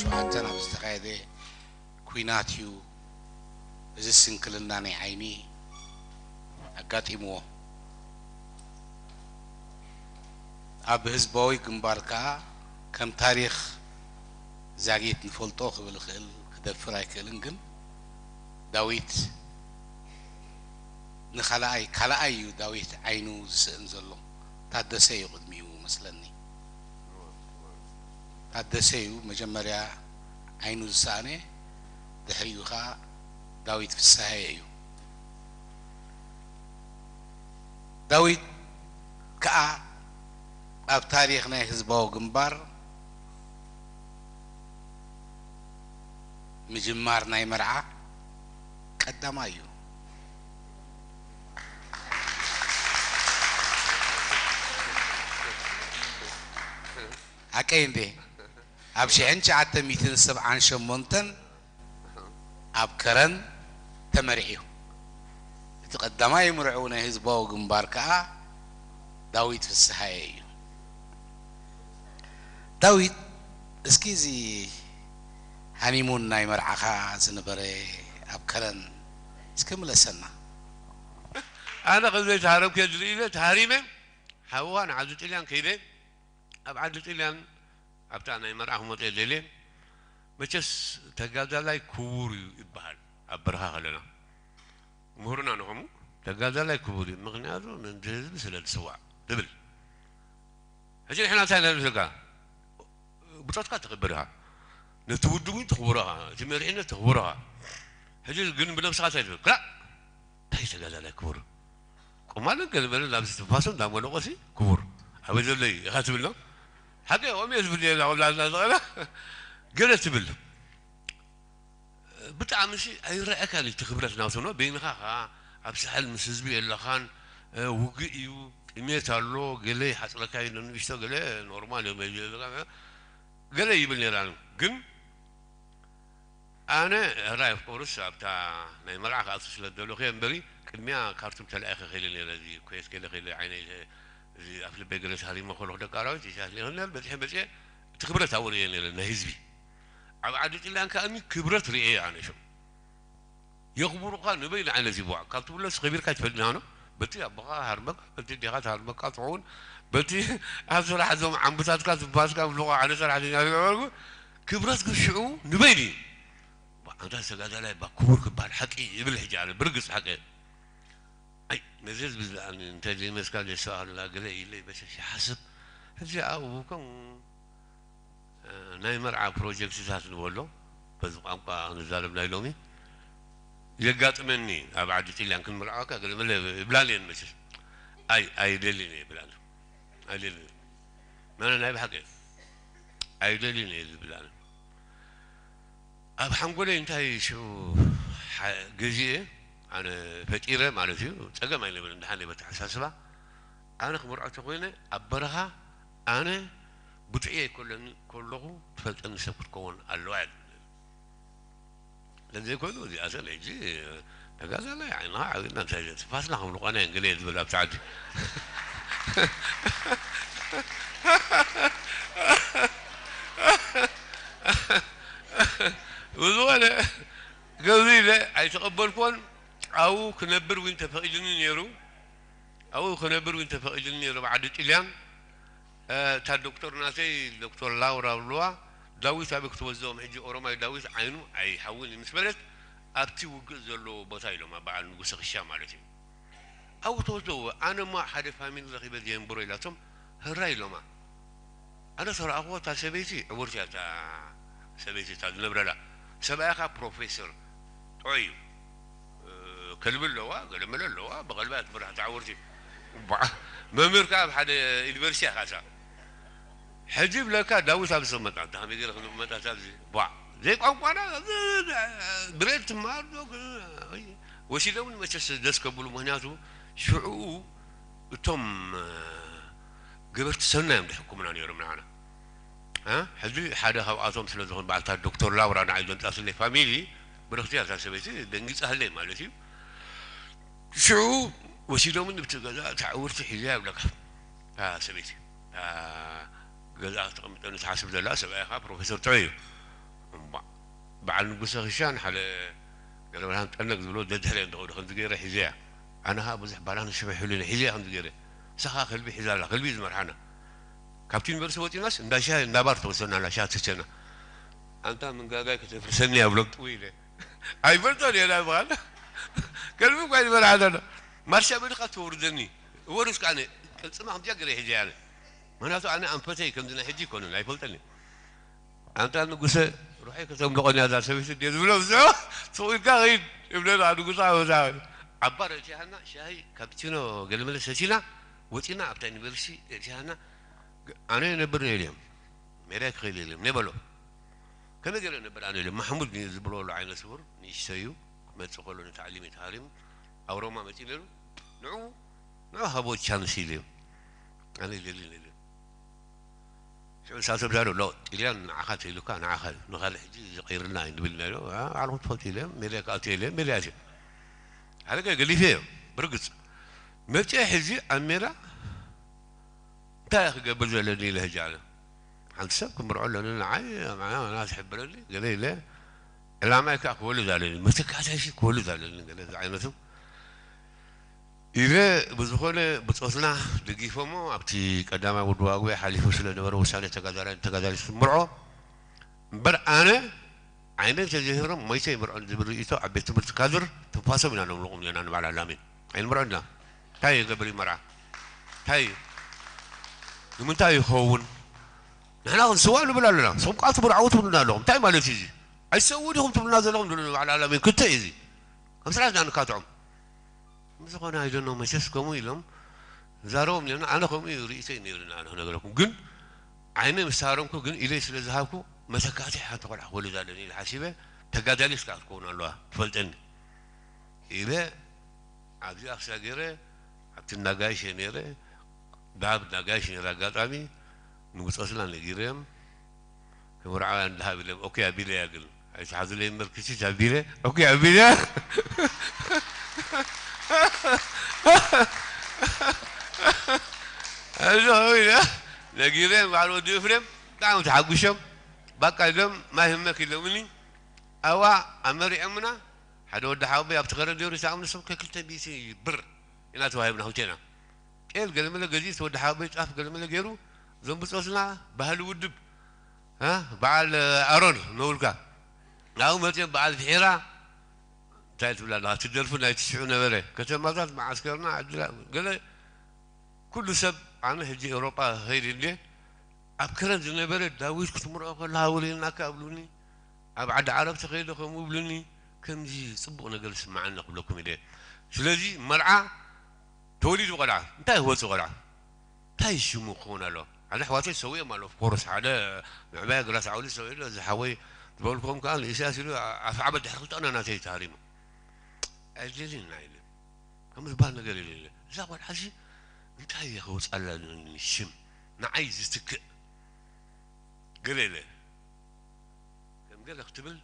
ሸውዓተን ኣብ ዝተኻየደ ኲናት እዩ እዚ ስንክልና ናይ ዓይኒ ኣጋጢምዎ። ኣብ ህዝባዊ ግንባር ከኣ ከም ታሪኽ ዛጊት ንፈልጦ ክብል እኽእል ክደፍር ኣይክእልን፣ ግን ዳዊት ንኻልኣይ ካልኣይ እዩ ዳዊት ዓይኑ ዝስእን ዘሎ። ታደሰ እዩ ቅድሚኡ መስለኒ። ታደሰ እዩ መጀመርያ ዓይኑ ዝሰኣነ፣ ድሕሪኡ ኸዓ ዳዊት ፍስሃየ እዩ። ዳዊት ከኣ ኣብ ታሪኽ ናይ ህዝባዊ ግንባር ምጅማር ናይ መርዓ ቀዳማይ እዩ። ሓቀይ እንዴ? ኣብ ሽሕን ትሽዓተ ሚእትን ሰብዓን ሸሞንተን ኣብ ከረን ተመሪዕዩ። እቲ ቀዳማይ ምርዑው ናይ ህዝባዊ ግንባር ከኣ ዳዊት ፍስሃየ እዩ። ዳዊት፣ እስኪ እዚ ሃኒሙን ናይ መርዓኻ ዝነበረ ኣብ ከረን እስኪ ምለሰና። ኣነ ከም ዘይተሃረምኩ እየ ዝርኢ ኢለ ተሃሪመ፣ ሓውኻ ንዓዲ ጥልያን ከይደ፣ ኣብ ዓዲ ጥልያን ኣብታ ናይ መርዓ ክመፀ ደልየ። መቸስ ተጋዳላይ ክቡር እዩ ይበሃል ኣብ በረኻ ከለና። ምሁርና ንኸምኡ ተጋዳላይ ክቡር እዩ፣ ምኽንያቱ ነቲ ህዝቢ ስለ ዝስዋዕ ትብል። ሕጂ ንሕና እንታይ ኢና ንብለካ? ብጾትካ ተኽብር ኢኻ፣ ነቲ ውድብ እውን ተኽብሮ ኢኻ፣ እቲ መሪሕነት ተኽብሮ ኢኻ። ሕጂ ግን ብነብስኻ እንታይ ትብል? ክላእ! እንታይ ተጋዳላይ ክቡር? ቆማልን ገለመለን ናብ ዝትንፋሱ እንዳመለቆሲ ክቡር ኣበይ ዘሎ እዩ ኢኻ ትብል ነው? ሓቂ ከምኡ እየ ዝብል እየ፣ ላቆላልና ዝቐላ ገለ ትብል። ብጣዕሚ ሲ ኣይረኣካን እዩ እቲ ክብረት ናቱ ነው። በይንኻ ኸዓ ኣብ ሳሕል ምስ ህዝቢ የለኻን፣ እ፣ ውግእ እዩ፣ ጥሜት ኣሎ፣ ገለ ይሓጽረካ እዩ፣ ንእሽቶ ገለ ኖርማል እዮም፣ ገለ ይብል ነይራ። ግን ኣነ ሕራይ ኦፍኮርስ ኣብታ ናይ መርዓ ክኣቱ ስለ ዝደለኹ እየ እምበሪ፣ ቅድሚያ ካርቱም ተላኢኸ ከይደ ነይረ፣ እዚ ኩዌት ከይደ ከይደ ዓይነይ እዚ ኣፍልበይ ገለ ተሃሪመ ከለኹ ደቂ ኣራዊት ኢሳያስ ሊሆነር በጺሐ መጺኤ እቲ ክብረት ኣብኡ ርእየ ነይረ ናይ ህዝቢ። ኣብ ዓዲ ጥልያን ከኣኒ ክብረት ርእየ ኣነ ሽዑ። የኽብሩኻ ንበይኑ ዓይነት ይብዋዕ ካብ ትብሎስ ኸቢርካ ትፈልጥና ነው። በቲ ኣቦኻ ሃርመካ፣ በቲ ዴኻ ትሃርመካ ትኸውን፣ በቲ ኣብ ስራሕ እዞም ዓምብታትካ ትንፋስካ ምፍልቆ ኣነ ሰራሕተኛ ዝነበርኩ ክብረት ግን ሽዑ ንበይኑ እዩ። ባ-፣ ኣንታ ተጋዳላይ ባ ክቡር ክበሃል ሓቂ ይብል ሕጂ ኣነ ብርግጽ ሓቂ። ኣይ፣ ነዚ ህዝቢ ዝለኣኒ እንተ ዘይመስካ ዘይሰኣላ ገለ ኢለ መሸሽ ይሓስብ። ሕጂ ኣብኡ ከም፣ እ፣ ናይ መርዓ ፕሮጀክትታት ንበሎ፣ በዚ ቋንቋ ንዛረብ ናይ ሎሚ፣ የጋጥመኒ ኣብ ዓዲ ጥልያን ክንምርዓወካ ገለ መለ ይብላኒ እየን መሸሽ። ኣይ፣ ኣይደልን እየ ይብላኒ። ኣይደልን። መነ ናይ ብሓቂ ኣይደልን እየ ዝብላኒ። ኣብ ሓንጎለይ እንታይ ሽዑ ሓ-፣ ገዚኤ ኣነ ፈጢረ ማለት እዩ። ጸገም ኣይነበረን፣ ደሓን ነይሩ ኣተሓሳስባ። ኣነ ክምርዖ ተኾይነ ኣብ በረኻ ኣነ ብጥዑየይ ከለኒ-፣ ከለኹ ትፈልጠኒ ሰብ ክትከውን ኣለዋ እያ። ለዘይኮይኑ እዚኣተን ሕጂ ተጋዛላይ ዓይንኻ ዓብና እንታይ ትንፋስና ከም ልኾነ እንግለ ዝብል ኣብቲ ዓዲ። ብዝኾነ፣ ከምዚ ኢለ ኣይተቐበልኩዎን። ኣብኡ ክነብር እውን ተፈቒዱኒ ነይሩ። ኣብኡ ክነብር እውን ተፈቒዱኒ ነይሩ፣ ኣብ ዓዲ ጥልያን። እ፣ እታ ዶክተር ናተይ፣ ዶክተር ላውራ ብልዋ፣ ዳዊት ኣበይ ክትወስዶም? ሕጂ ኦሮማይ ዳዊት ዓይኑ ኣይሓውን እዩ ምስ በለት፣ ኣብቲ ውግእ ዘለዎ ቦታ ኢሎም፣ ኣብ በዓል ንጉሰ ክሻ ማለት እዩ። ኣብኡ ተወስደዎ። ኣነ እሞ ሓደ ፋሚሊ ረኺበ ዘየንብሮ ኢላቶም፣ ህራይ ኢሎማ። ኣነ ተረኣኽዎ፣ እታ ሰበይቲ ዕውርቲ እያ፣ እታ ሰበይቲ እታ ዝነብረላ። ሰብኣያ ኸኣ ፕሮፌሰር ጥዑይ እዩ። እ፣ ከልቢ ኣለዋ፣ ገለመለ ኣለዋ፣ ብቐልባ እያ ትመርሕ እታ ዕውርቲ። ባ-፣ መምህር ከኣ ኣብ ሓደ ዩኒቨርሲቲ እያ ካሳ። ሕጂ ይብለካ፣ ዳዊት ኣብ ዝቕመጣ፣ እንተ ከመይ ገይረ ክንቕመጣ ኣብዚ? ቧዕ! ዘይቋንቋና፣ ብሬድ ትመሃር ዶ? ወሲዶምን መቸስ ደስ ከብሉ፣ ምኽንያቱ ሽዑ እቶም፣ እ፣ ገበርቲ ሰናይ እዮም ዝሕክሙና ነይሮም ንዓና። እ፣ ሕጂ ሓደ ካብኣቶም ስለ ዝኾን በዓልታ ዶክተር ላውራ ንዓይ ዘምጻትለይ ፋሚሊ ብርኽቲ እያ እታ ሰበይቲ፣ ደንጊጻ ህለይ ማለት እዩ። ሽዑ ወሲዶምን ብቲ ገዛ እታ ዕውርቲ ሒዘያ ይብለካ። እታ ሰበይቲ፣ እታ ገዛ ተቐምጠኒ ትሓስብ ዘላ ሰብኣይኻ ፕሮፌሰር ጥዑይ እዩ። በዓል ንጉሰ ክሻን ሓደ ገለመድሃን ጠነግ ዝብሎ ደድሕረ እንተኸዱ ከምዚ ገይረ ሒዘያ። ኣነ ኸዓ ብዙሕ ባላን ሽመ ይሕሉኒ ሒዘያ ከምዚ ገይረ። ንሳ ኸዓ ከልቢ ሒዛ ኣላ፣ ከልቢ እዩ ዝመርሓና። ካብቲ ዩኒቨርሲቲ ወፂናስ እንዳ ሻሂ እንዳ ባር ተወሰና፣ እንዳ ሻሂ ትህተና። ኣንታ ምንጋጋይ ከተፍርሰኒ እያ ብሎም ጥውይ ኢለ። ኣይፈልጦን እየ ናይ በዓል። ከልቢ እኳ ይመርሓና ኣሎ። ማርሻ በሊኻ ተውርደኒ። እወ ርስ ከዓነ ቅልፅማ ከምዚኣ ገይረ ሒዘያ ኣነ። ምኽንያቱ ኣነ ኣንፈተይ ከምዚ ናይ ሕጂ ኣይኮነን፣ ኣይፈልጠን እየ። ኣንታ ንጉሰ ሩሐይ ከተምልቖኒ እያ እዛ ሰበይቲ ድየ ዝብሎ፣ ብዝዖ ስቕ ኢልካ ኸይድ ይብለና ንጉሰ ኣበዛ። ዓባር እቲሃና ሻሂ ካፕቺኖ ገለመለ ሰቲና ወፂና ኣብታ ዩኒቨርሲቲ እቲሃና። ኣነ ነብር ነይለ እዮም ሜዳ ክኸይል የለ እዮም ነበሎ። ከመይ ገለ ነበር ኣነ ኢለ ማሕሙድ ዝብሎ ኣሎ ዓይነት ስውር ንእሽተዩ ክመፅእ ከሎ ንታዕሊም ተሃሪሙ ኣብ ሮማ መፂኡ ነይሩ። ንዑ ንዑ ሃቦ ቻንስ ኢለ እዮም ኣነ ይደሊ ነይለ። ሽዑ ንሳቶም ዛሉ ሎ ጥልያን ንዓኻ ተይሉካ ንዓኻ እዩ። ንኻልእ ሕጂ ዝቐይርልና እዩ ንብል ነይሩ። ኣ፣ ባዕልኹም ትፈልጡ ኢለ ሜድያ ክኣቱ ኢለ ሜድያ ኣትዮ። ሓደ ገ ገሊፈ እዮም ብርግፅ መፅአ ሕዚ ኣብ ሜዳ እንታይ እየ ክገብር ዘለኒ ኢለ ሕጂ ኣነ ሓንቲ ሰብ ክምርዖ ኣለኒ ንዓይ ኣምዓና ትሕብረኒ ገለ ኢለ ዕላማይ ከዓ ክወልድ ኣለኒ መተካእታይሲ ክወልድ ኣለኒ ገለ ዝዓይነቱ ኢለ ብዝኾነ ብፆትና ደጊፎሞ ኣብቲ ቀዳማይ ውድባዊ ጉባኤ ሓሊፉ ስለነበረ ውሳኔ ተጋዳላይ ተጋዳሊ ስምርዖ እምበር ኣነ ዓይነ እንተዘይህብሮም ሞይተ ይምርዖን ዝብል ርእይቶ ኣብ ቤት ትምህርቲ ካድር ትንፋሶም ኢና ነምልቖም ነና ንባዕል ኣላሚን ኣይንምርዖን ኢና እንታይ ይገብር እዩ መርዓ እንታይ እዩ ንምንታይ ይኸውን ንሕና ክንስዋ ንብል ኣለና ንስኹም ከዓ ትምርዓዉ ትብሉና ኣለኹም እንታይ ማለት እዩ እዚ ኣይትሰውኡ ዲኹም ትብሉና ዘለኹም ንብሉ ንባዕል ኣላሚን ክተ እዩ እዚ ኣብ ስራሕና ንካትዖም ብዝኾነ ኣይደኖ መቸስ ከምኡ ኢሎም ዛረቦም ነርና ኣነ ከምኡ እዩ ርእይተይ ነይሩና ኣነ ክነገረኩም ግን ዓይነ ምስ ሃረምኩ ግን ኢደይ ስለ ዝሃብኩ መተካእቲ ሓንቲ ቆልዓ ክወልድ ኣለኒ ኢለ ሓሲበ ተጋዳሊት ከዓ ክትከውን ኣለዋ ትፈልጠኒ ኢለ ኣብዚኣ ክሳ ገይረ ኣብቲ እናጋይሸ ነይረ ዳብ እናጋይሽ ነይረ ኣጋጣሚ ንብፆትና ነጊረዮም ክምርዓውያን ድሃብ ኢሎም ኦኬ ኣቢለያ ግን ኣይትሓዙለይ እምበር ክችች ኣቢለ ኦኬ ኣቢለ እዚ ኸው ኢለ ነጊረ በዓል ወዲ እፍሬም ብጣዕሚ ተሓጒሾም ባቃ ኢሎም ማይ ህመክ ኢሎምኒ ኣዋ ኣመሪዖምና ሓደ ወዲ ሓወቦይ ኣብቲ ከረን ነይሩ ይስኣም ንሶም ከክልተ ሚእቲ ብር ኢና ተዋሂብና ክልቴና ጤል ገለመለ ገዚኡ እቲ ወዲ ሓወቦይ ጫፍ ገለመለ ገይሩ እዞም ብፆትና ባህሊ ውድብ እ በዓል ኣሮን ነውልካ ናብኡ መፅኦም በዓል ፍሒራ እንታይ ትብል ኣለኻ እቲ ደርፊ ናይ ትሽዑ ነበረ ከተማታት መዓስከርና ዕድላ ገለ ኩሉ ሰብ ኣነ ሕጂ ኤውሮጳ ከይድ እንዴ ኣብ ከረን ዝነበረ ዳዊት ክትምርዖ ከለኻ ወሪድናካ እብሉኒ ኣብ ዓዲ ዓረብ ተኸይደ ከምኡ እብሉኒ ከምዚ ፅቡቕ ነገር ዝስማዓኒ ክብለኩም ኢለ ስለዚ መርዓ ተወሊዱ ቆልዓ እንታይ ክወፅእ ቆልዓ እንታይ ሽሙ ክኸውን ኣለዎ ሓደ ኣሕዋተይ ሰዊኦም ኣሎ ኦፍኮርስ ሓደ ምዕባይ ግራስ ዓውሊ ሰው ኢሉ እዚ ሓወይ ዝበልክዎም ከዓ ንእስያስ ኢሉ ኣፍዓበት ድሕሪ ክልተ ቅነ ናተይ ተሃሪሙ ኣይደልን ኢና ኢለ ከም ዝበሃል ነገር የለ እዛ ቆልዓ እዚ እንታይ እየ ከውፅኣላ ዘለኒ ሽም ንዓይ ዝትክእ ገለ ኢለ ከም ገለ ክትብል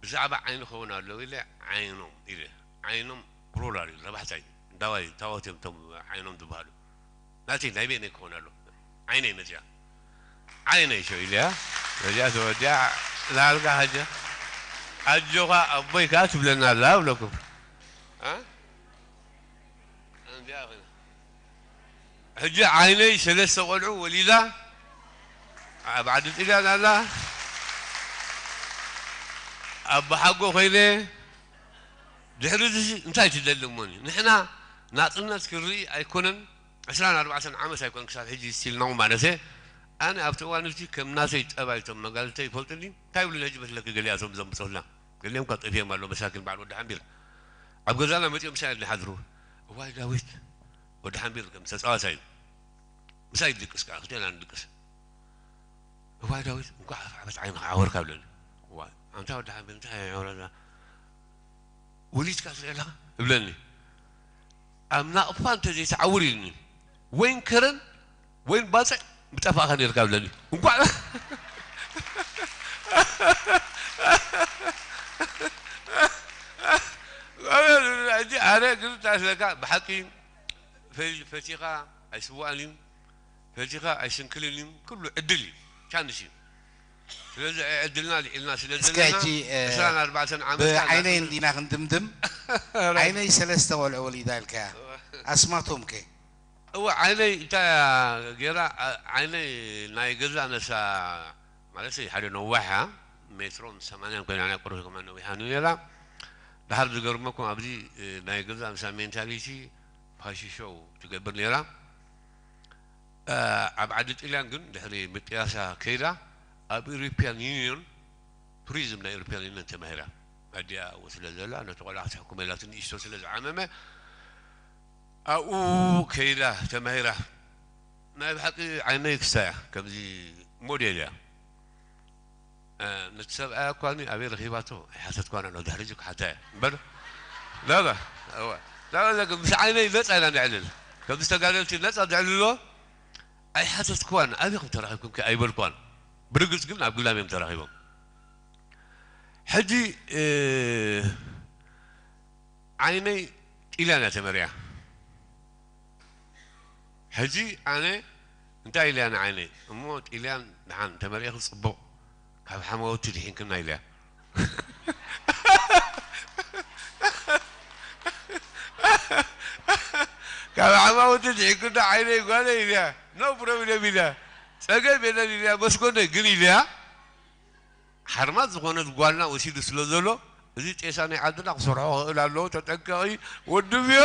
ብዛዕባ ዓይኒ ክኸውን ኣለዉ ኢለ ዓይኖም ኢለ ዓይኖም ፕሉራል እዩ ረባሕታይ እንዳዋይ ታወት እዮም እቶም ዓይኖም ዝበሃሉ ናተይ ናይ በይነይ ክኸውን ኣሎ ዓይነይ መፅያ ዓይነይ ሸው ኢለያ ነዚኣ ተወዲኣ ናልካ ሓጀ ኣጆኻ ኣቦይ ከዓ ትብለና ኣላ እብለኩም እ? ከምዚኣ ኮይና ሕጂ ዓይነይ ሰለስተ ቆልዑ ወሊዳ ኣብ ዓዲ ጥልያን ኣላ ኣቦሓጎ ኮይነ ድሕሪ እዚ እንታይ ትደሊ እሞኒ ንሕና ናፅነት ክርኢ ኣይኮነን ዕስራን ኣርባዕተን ዓመት ኣይኮን ክሳብ ሕጂ ስቲል ነው ማለት ኣነ ኣብቲ እዋን እዚ ከም ናተይ ጠባይ እቶም መጋልተይ ይፈልጡኒ እንታይ ይብሉኒ ሕጂ መስለኪ ገሊኣቶም ዘምፅኡልና ገሊኦም ካብ ጠፊኦም ኣሎ መሳኪን በዓል ወዲ ሓምቢር ኣብ ገዛና መፂኦም ምሳይ ይሓድሩ እዋይ ዳዊት ወዲ ሓምቢር ከም ተፃዋታይ እዩ ምሳይ ድቅስ ከዓ ክልቴና ንድቅስ እዋይ ዳዊት እንኳዕ ዓመት ዓይንኻ ዓወርካ ብለኒ እዋይ ኣንታ ወዲ ሓምቢር እንታይ ወሊድካ ትርኢ ኣለኻ እብለኒ ኣብ ናቕፋ እንተዘይትዓውር ኢልኒ ወይን ከረን ወይን ባፅዕ ምጠፋእካ ነርካ ብለኒ እንኳዕ ሕጂ ኣነ ግን ታስለካ ብሓቂ ፈቲኻ ኣይስዋእን እዩ ፈቲኻ ኣይስንክልን እዩ ኩሉ ዕድል እዩ ቻንስ እዩ ስለዚ ዕድልና ልዒልና ስለ እስከ ዘለና ሕጂ፣ እ፣ ዕስራን ኣርባዕተን ዓመት ብዓይነይ እንዲና ክንድምድም። ዓይነይ ሰለስተ ቆልዑ ወሊዳ ኢልካያ። ኣስማቶም ከ? እወ፣ ዓይነይ እንታይ እያ ገይራ? ዓ-፣ ዓይነይ ናይ ገዛ ነሳ ማለት ሓደ ነዋሕ እያ። ሜትሮን ሰማንያን ኮይና ናይ ቁሩብ ከማን ነዊሓ ነይራ። ድሓር ዝገርመኩም ኣብዚ፣ እ፣ ናይ ገዛ ነሳ ሜንታሊቲ ፋሽን ሾው ትገብር ነይራ። እ፣ ኣብ ዓዲ ጥልያን ግን ድሕሪ ምጥያሳ ከይዳ ኣብ ኢሮፒያን ዩኒዮን ቱሪዝም ናይ ኢሮፒያን ዩኒዮን ተማሂራ። ኣዲኣ ኣብኡ ስለ ዘላ ነቲ ቆልዓ ክትሕክመላ ንእሽቶ ስለ ዝዓመመ ኣብኡ ከይዳ ተማሂራ። ናይ ብሓቂ ዓይነይ ክስታይ እያ፣ ከምዚ ሞዴል እያ። እ፣ ነቲ ሰብኣያ እኳ ኣበይ ረኺባቶ ኣይሓተትኳን፣ ኣሎ ድሕሪ ሕጂ ክሓታ እየ እምበር። ላባ፣ እወ። ላባ ዘግ-፣ ምስ ዓይነይ ነጻ ኢና ነዕልል። ከምዚ ተጋደልቲ ነጻ ዘዕልሎ ኣይሓተትኳን፣ ኣበይ ከም ተራኺብኩም ከ ኣይበልኳን። ብርግጽ ግን ኣብ ግላም እዮም ተራኺቦም። ሕጂ፣ እ፣ ዓይነይ ጢልያን እያ ተመሪያ። ሕጂ ኣነ እንታይ ኢለያ ንዓይነይ፣ እሞ ጢልያን ደሓን ተመሪእኺ ጽቡቕ፣ ካብ ሓማውቲ ድሒንክና ኢለያ። ካብ ሓማውቲ ድሒንክና ዓይነይ ጓለይ ኢለያ። ኖ ፕሮብለም ኢለያ። ጸገም የለን ኢለያ። መስጎነይ ግን ኢለያ። ሓርማዝ ዝኾነት ጓልና ወሲዱ ስለ ዘሎ፣ እዚ ጤሳ ናይ ዓድና ክሰርሖ ክኽእል ኣለዎ፣ ተጠንቀቒ ወድምዮ።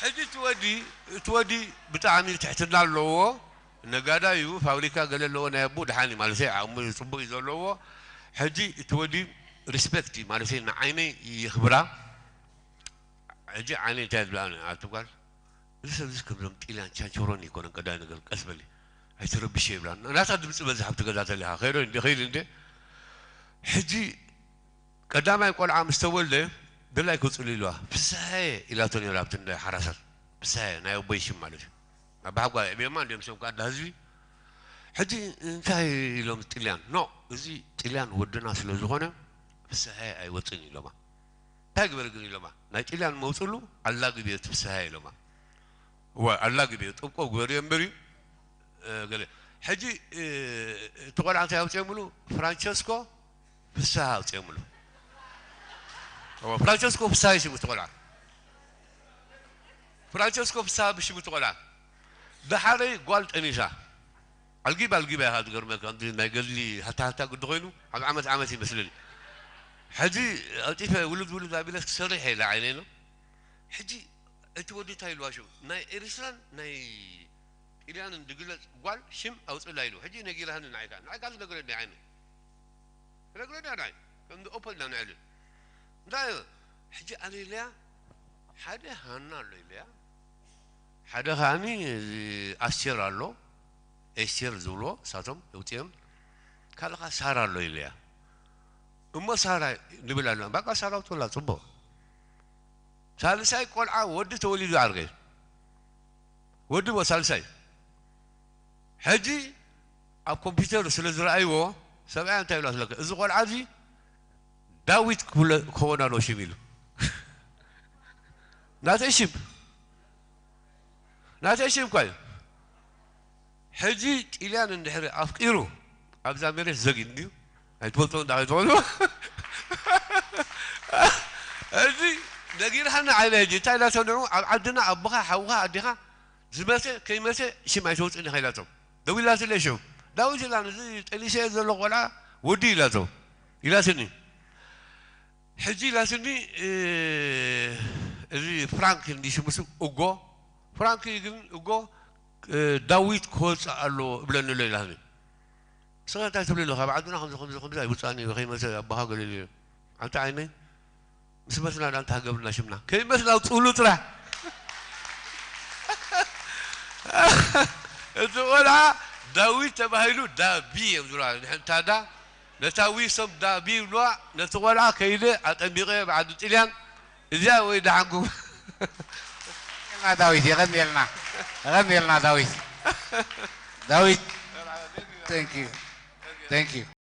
ሕጂ እቲ ወዲ፣ እቲ ወዲ ብጣዕሚ ትሕትና ኣለዎ፣ ነጋዳይ እዩ፣ ፋብሪካ ገለ ኣለዎ ናይ ኣቦኡ፣ ደሓን እዩ ማለት እዩ፣ ዓቕሙ ጽቡቕ እዩ ዘለዎ። ሕጂ እቲ ወዲ ሪስፔክት እዩ ማለት እዩ፣ ንዓይነይ የኽብራ። ሕጂ ዓይነይ እንታይ ትብላ ኣቲ ጓል? እዚ ሰብ እዚ ከምዞም ጢልያን ቻንቸሮን ኣይኮነን። ቀዳይ ነገር ቀስ በሊ፣ ኣይትረብሽ ይብላ። ናታ ድምፂ በዝሕ ኣብቲ ገዛ ተሊኻ፣ ከይዶ እንደ፣ ከይድ እንደ። ሕጂ ቀዳማይ ቆልዓ ምስ ተወልደ፣ ድላይ ክውፅሉ ኢልዋ። ፍስሃየ ኢላቶ ነይራ ኣብቲ እንደ ሓራሳት። ፍስሃየ፣ ናይ ኣቦይ ሽም ማለት እዩ። ኣባሓጓ ዕብዮማ እንዲኦም፣ ሶም ከኣ እንዳ ህዝቢ። ሕጂ እንታይ ኢሎም ጢልያን? ኖ፣ እዚ ጢልያን ወድና ስለ ዝኾነ፣ ፍስሃየ ኣይወፅን ኢሎማ። እንታይ ግበር ግን ኢሎማ። ናይ ጢልያን መውፅሉ ኣላግብ እየ እቲ ፍስሃየ ኢሎማ። እወ፣ ኣላግብ እየ፣ ጥብቆ ግበር እየ እምበር እዩ፣ እ፣ ገለ። ሕጂ፣ እ፣ እቲ ቆልዓ እንታይ ኣውፅኦምሉ? ፍራንቸስኮ ፍስሃ ኣውፅኦምሉ። እወ፣ ፍራንቸስኮ ፍስሃ እዩ ሽሙ እቲ ቆልዓ። ፍራንቸስኮ ፍስሃ ብሽሙ እቲ ቆልዓ። ደሓረይ ጓል ጠኒሳ። ኣልጊብ ኣልጊባ ኢኻ ዝገርመካ፣ ከምዚ ናይ ገድሊ ሃታ ሃታ ግዲ ኮይኑ፣ ኣብ ዓመት ዓመት ይመስለኒ። ሕጂ ቀልጢፈ ውልድ ውልድ ኣቢለስ ክሰርሕ እየ ኢላ ዓይነይ ነው። ሕጂ እቲ ወዲ እንታይ ኢልዋ ሽም? ናይ ኤርትራን ናይ ጢልያንን ዝግለጽ ጓል ሽም ኣውጽእላ ኢሉ። ሕጂ ነጊራህኒ ንዓይካ። ንዓይካ ዝነግረኒ ዓይነይ። ክነግረኒ ኣዳይ። ከምዚ ኦፐን ኢና ንዕልል። እንታይ እዩ? ሕጂ ኣነ ኢለያ፣ ሓደ ሃና ኣሎ ኢለያ። ሓደ ከኣኒ እዚ ኣስቴር ኣሎ። ኤስቴር ዝብልዎ እሳቶም የውፅኦም። ካልእ ከኣ ሳራ ኣሎ ኢለያ። እሞ ሳራ ንብል ኣለና። በቃ ሳራ ኣውፅኡላ፣ ፅቡቕ። ሳልሳይ ቆልዓ ወዲ ተወሊዱ ዓርከይ። ወዲ ሞ ሳልሳይ። ሕጂ ኣብ ኮምፒውተር ስለ ዝረኣይዎ፣ ሰብኣያ እንታይ ኢሉ ኣለካ? እዚ ቆልዓ እዚ ዳዊት ክብሎ-፣ ክኸውን ኣለዎ ሽም ኢሉ። ናተይ ሽም፣ ናተይ ሽም እኳ እዩ። ሕጂ ጢልያን እንድሕሪ ኣፍቂሩ ኣብዛ መሬት ዘጊድ እንድዩ። ኣይትፈልጦ እንዳ ከይትኾኑ። ሕጂ ነጊርሃና ዓይነ ሕጂ እንታይ ኢላቶ ንዑ ኣብ ዓድና ኣቦኻ፣ ሓውኻ፣ ኣዴኻ ዝመተ ከይመተ ሽም ኣይተውፅእን ኢኻ ኢላቶም። ደዊላትለይ ሽዑ። ዳዊት ኢላ ነዚ ጠኒሰ ዘሎ ቆልዓ ወዲ ኢላቶ። ኢላትኒ። ሕጂ ኢላትኒ፣ እ፣ እዚ ፍራንክ እንዲ ሽሙ ስም እጎ። ፍራንክ ግን እጎ፣ እ፣ ዳዊት ክወፅእ ኣለዎ እብለኒ ኣሎ ኢላትኒ። ንስኻ እንታይ ትብሊ ኣለኻ? ኣብ ዓድና ከምዚ፣ ከምዚ፣ ከምዚ ኣይውፃእን እዩ፣ ከይመተ ኣቦኻ ገለ ኢሉ። ኣንታ ዓይነይ፣ ምስ መትና ዳ እንታይ ሃገብና ሽምና? ከይመስል ኣውፅኡሉ ጥራሕ። እቲ ቆልዓ ዳዊት ተባሂሉ ዳቢ እዮም ዝብልዋ። ንሕንታ ዳ ነታ ዊ ሶም ዳቢ ይብልዋ። ነቲ ቆልዓ ከይደ ኣጠሚቐ ኣብ ዓዲ ጥልያን እዚኣ ወይ ደሓንኩም። የቐንየልና ዳዊት፣ የቐንየልና። የቐንየልና ዳዊት። ዳዊት፣ thank you። Thank you።